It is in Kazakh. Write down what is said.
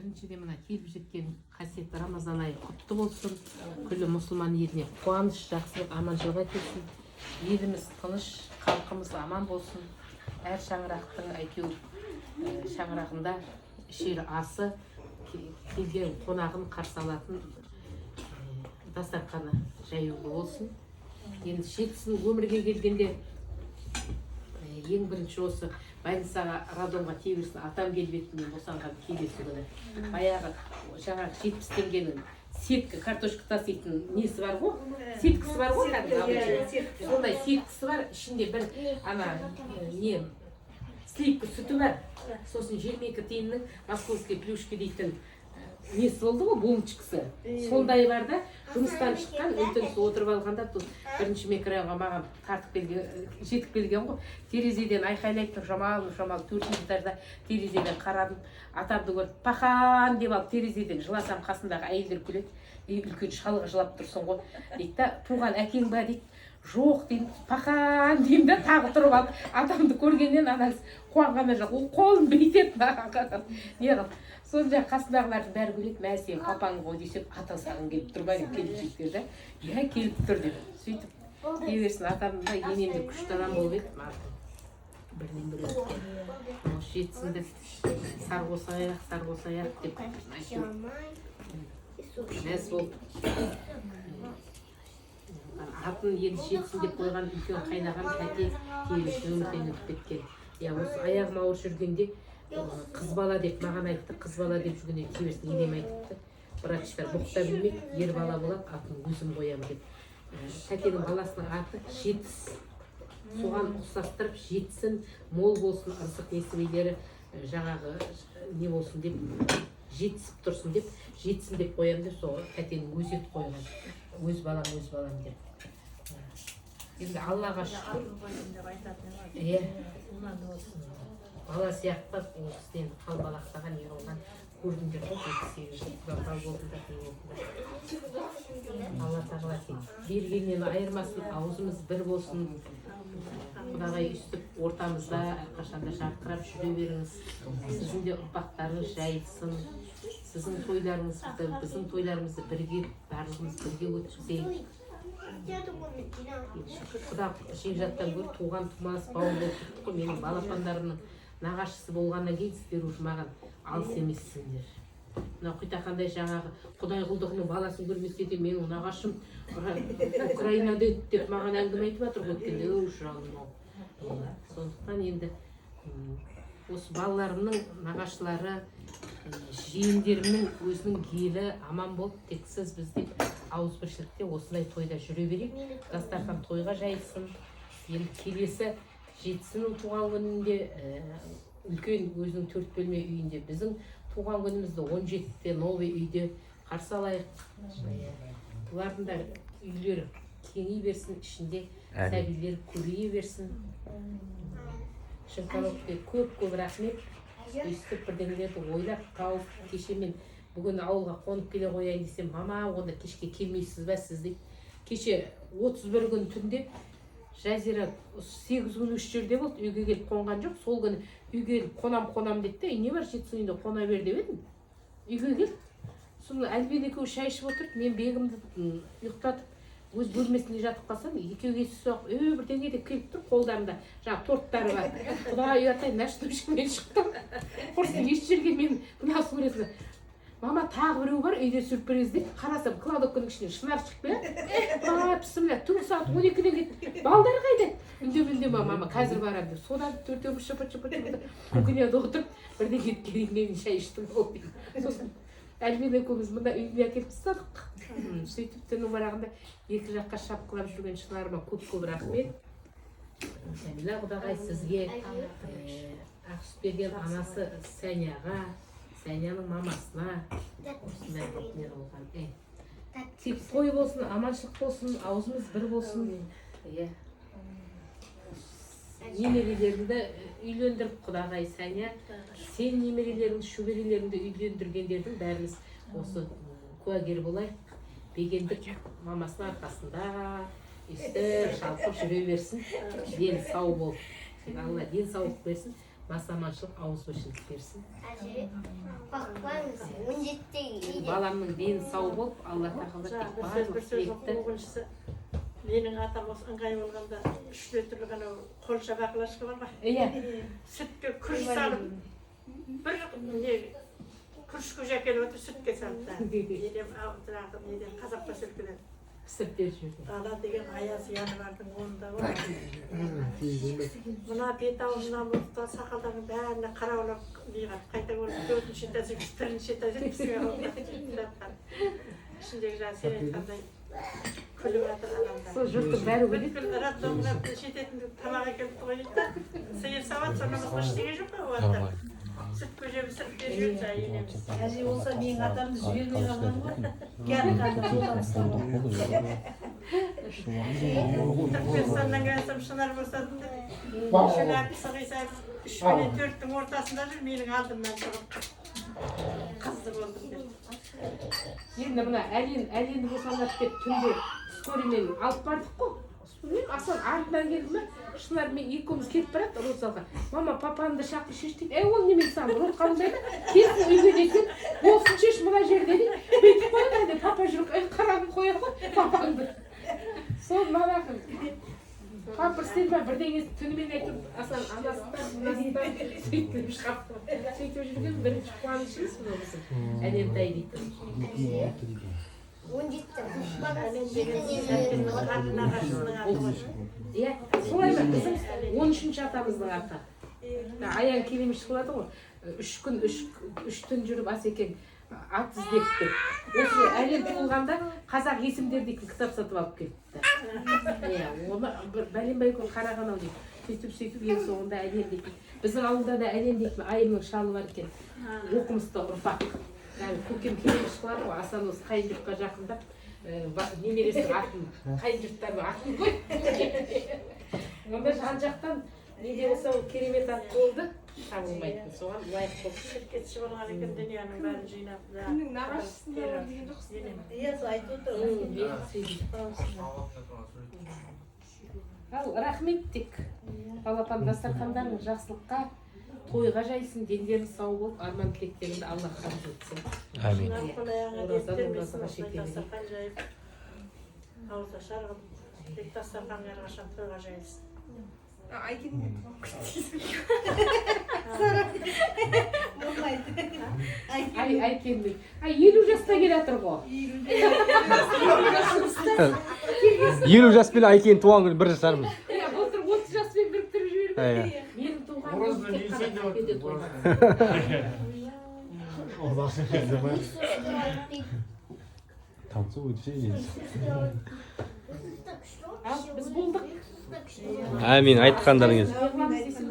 Біріншіден, мына келіп жеткен қасиетті Рамазан айы құтты болсын! Күллі мұсылман еліне қуаныш, жақсылық, аманшылық әкелсін. Еліміз тыныш, халқымыз аман болсын. Әр шаңырақтың әйтеуір шаңырағында ішер асы, келген қонағын қарсы алатын дастарханы жаюлы болсын. Енді Жетісін өмірге келгенде ең бірінші осы больницаға, роддомға тебірсін атам келіп еді. Мен босанған келесі күні баяғы жаңағы 70 теңгенің сетка, картошка таситын несі бар ғой, сеткасы бар ғой кәдімгі обычный. Сондай сеткасы бар, ішінде бір ана не, сливка сүті бар, сосын 22 тиынның московский плюшки дейтін несі болды ғой, булочкасы сондай бар да. Жұмыстан шыққан үлкен отырып алғанда, тут бірінші микрорайонға маған тартып келген, жетіп келген ғой. Терезеден айқайлайды: «Нұржамал, Нұржамал!» Төртінші этажда терезеден қарадым, атамды көріп, «Пахан!» деп алып, терезеден жыласам, қасындағы әйелдер күледі: «Ей, үлкен шалға жылап тұрсың ғой», – дейді да. «Туған әкең ба?» – дейді. «Жоқ», – деймін. «Пахан!» деймін да, тағы тұрып алып, атамды көргеннен ана кісі қуанғаны жоқ, ол қолын бүйтеді маған қарап не қылып. Сосын жаңағы қасындағылардың бәрі күледі: «Мә, сенің папаң ғой десем, ата саған келіп тұр ма?» – деп келіншектер да. «Иә, келіп тұр», – деп сөйтіп дей берсін. Атам да, енем де күшті адам болып еді маған бірінен бірі өткен. Осы Жетісінді сар қосаяқ, сар қосаяқ деп әйтеуір мәз болып, атын енді Жетісін деп қойған үлкен қайнағам тәте келесі өмірден өтіп кеткен. Иә, осы аяғым ауыр жүргенде қыз бала деп маған айтты. Қыз бала деп жүргенде теберсін енем айтыпты: «Врачтар боқта білмейді, ер бала болады, атын өзім қоямын», – деп. Тәтенің баласының аты Жетіс, соған ұқсастырып, жетсін, мол болсын, ырзық несібелері жаңағы не болсын деп, жетісіп тұрсын деп, жетсін деп қоямын деп, сол тәтенің өзі ет қойған, өз балам, өз балам деп. Енді Аллаға шүкір. Деп айтатын. Иә, бала сияқты ол кісіден қалбалақтаған, не қылған көрдіңдер ғой. 78 жыл құдағал болдыңдар, не болдыңдар. Алла тағала тек бергеннен айырмасын, аузымыз бір болсын. Құдағай, өйстіп ортамызда әрқашанда жарқырап жүре беріңіз. Сіздің де ұрпақтарыңыз жайылсын. Сіздің тойларыңызды, біздің тойларымызды бірге, барлығымыз бірге өткізейік. Шүкір, құда жекжаттан гөрі туған тумас бауыр болып кеттік қой. Менің балапандарымның нағашысы болғаннан кейін сіздер уже маған алыс емессіңдер. Мына құйтақандай жаңағы құдай құлдығының баласын көрмесе де, менің нағашым Украинада еді деп маған әңгіме айтып жатыр ғой өткенде. Өй, жаным ау. Сондықтан енді осы балаларымның нағашылары, жиендерімнің өзінің елі аман болып, тек сіз бізде ауызбіршілікте осындай тойда жүре берейік, дастархан тойға жайылсын. Енді келесі Жетісінің туған күнінде үлкен өзінің төрт бөлме үйінде, біздің туған күнімізді 17-де новый үйде қарсы алайық. Бұлардың да үйлері кеңи берсін, ішінде сәбилер көбейе берсін. Шынкаровке көп көп рахмет, өйстіп бірдеңелерді ойлап тауып. Кеше мен бүгін ауылға қонып келе қояйын десем, «Мама, онда кешке келмейсіз ба сіз?» – дейді. Кеше 31 күн түнде Жазира 8 күн осы жерде болды, үйге келіп қонған жоқ. Сол күні үйге келіп қонам, қонам деді де, «Не бар, Жетісу үйінде қона бер» деп едім, үйге келді. Соны Әлбен екеуі шай ішіп отырды, мен Бегімді ұйықтатып, өз бөлмесінде жатып қалсам, екеуі есік соғып, «Е, бірдеңе» деп келіп тұр, қолдарында жаңағы торттары бар. Құдай ұятай, ночнушкамен шықтым құрсын, еш жерге мен мына суретін. «Мама, тағы біреу бар үйде, сюрприз», – дейді. Қарасам, кладовканың ішінен Шынар шығып келеді. Мама, бісміллә, түнгі сағат 12-ден кетті, «Балдар қайда?» Үндеме, үндеме, мама, қазір барамын деп. Содан төртеуміз шыпыр шыпыр шыпыр кухняда отырып, бірдеңе еткеннен кейін шай іштім ғой деймін. Сосын Әлбен екеуміз мында үйге әкеліп тастадық. Сөйтіп түннің барағында екі жаққа шапқылап жүрген Шынарыма көп көп рахмет. Жәмила құдағай, сізге, ақ сүт берген анасы Сәнияға, Сәнияның мамасына осындай не болған. Тек той болсын, аманшылық болсын, аузымыз бір болсын. Иә, немерелеріңді үйлендіріп, құдағай Сәния, сен немерелеріңді, шөберелеріңді үйлендіргендердің бәріміз осы куәгер болайық. Бегендік мамасының арқасында өйстіп шалқып жүре берсін, дені сау болып. Тек Алла денсаулық берсін. Бас аманшылық, ауызбіршілік берсін. Әже, бақпаңыз, 17-тегі үйде. Баламның дені сау болып, Алла тағала тек Жаңағы бір сөз, барлық бір сөз тілекті 9-шысы. Менің атам осы ыңғай болғанда 3 литрлік анау қолша баклажка бар ғой. Сүтке күріш салып, бір не күріш көже әкеліп отыр, сүтке салып та. Енем жаңағы неден, қазақ поселкеден. Пісіріп беріп жіберді. Ана деген аяз январьдың 10-ында ғой. Мына бет аузына, мұртта, сақалдардың бәріне қараулап неғып қайта көріп, төртінші этаж, бірінші этаж жатқан. Ішіндегі жаңағы сен айтқандай күліп жатыр адамдар. Сол жұрттың бәрі өледі. Бүткіл роддомға жететін тамақ әкеліпті ғой дейді да. Сиыр сауады, сонан басқа ештеңе жоқ қой оларда. Сүт көже пісіріп беріп жіберді жаңағы енеміз. Әже болса, менің атамды жібермей қалған ғой. Кәрі жолдан ұстап. Түркіменстаннан келсем, Шынар босадым деп. Шынар сығиса 3 менен 4-тің ортасында жүр, менің алдымнан шығып қызды болдым деп. Енді мына Әлен, Әленді босанады деп түнде скорыймен алып бардық қой. Білмеймін, Аслан артынан келді ме, Шынармен екеуміз кетіп барады родзалға. «Мама, папаны да шақыр, шеш», — дейді. Ей, ол немен саған род қабылдайды, келсін үйге десең, болсын, шеш мына жерде дейді. Бүйтіп қояды әлде папа жүр, ей, қарағым, қоя ғой папаңды. Сол манағы памперстен ба, бірдеңесі түнімен әйтеуір Аслан анасынан, мынасынан сөйтіп шығып, сөйтіп жүрген. Бірінші қуанышымыз мынау біздің Әлентай дейтін. 17-те. Әлен деген әкемнің атын, ағашының аты ғой. Иә, солай ма, біздің 13-атамыздың аты. Аян келеміш қылады ғой, 3 күн 3 түн жүріп Асекең ат іздеп деп. Осы Әлем туылғанда «Қазақ есімдері» дейтін кітап сатып алып келіпті. Иә, оны бір бәленбай күн қараған ау дейді. Сөйтіп, сөйтіп, ең соңында Әлем дейтін. Біздің ауылда да Әлем дейтін айымның шалы бар екен, оқымысты ұрпақ. Яғни көкем келеміш қылады ғой, Асан осы қайын жұртқа жақындап, немересінің атын, қайын жұрттардың атын қойды. Онда жан жақтан не де болса, ол керемет ат болды, табылмайтын, соған лайық болды. Шіркетші болған екен, дүнияның бәрін жинап. Күннің нағашысында бар деген жоқсыз ба? Иә, сол айтып отыр. Иә, сөйтіп. Ал рахмет, тек балапан дастархандарың жақсылыққа, тойға жайсын, дендерің сау болып, арман тілектеріңді Алла қабыл етсін. Әмин. Оразадан оразаға шекер. Дастархан жайып, ауызашар қылып, тек дастархан әрқашан тойға жайылсын. Айкенің туған күні. Болмайды. Ай, Айкеннің ай 50 жаста келе жатыр ғой. 50 жас пен Айкенің туған күні бір жасармыз. Иә, былтыр 30 жаспен біріктіріп жіберді. Иә. Менің туған Оразда күнім тек қана жесей де кафеде отыр. тойланады. Танцуют все здесь. Ал біз болдық. Әмин, айтқандарыңыз. Не қыламыз дейсің?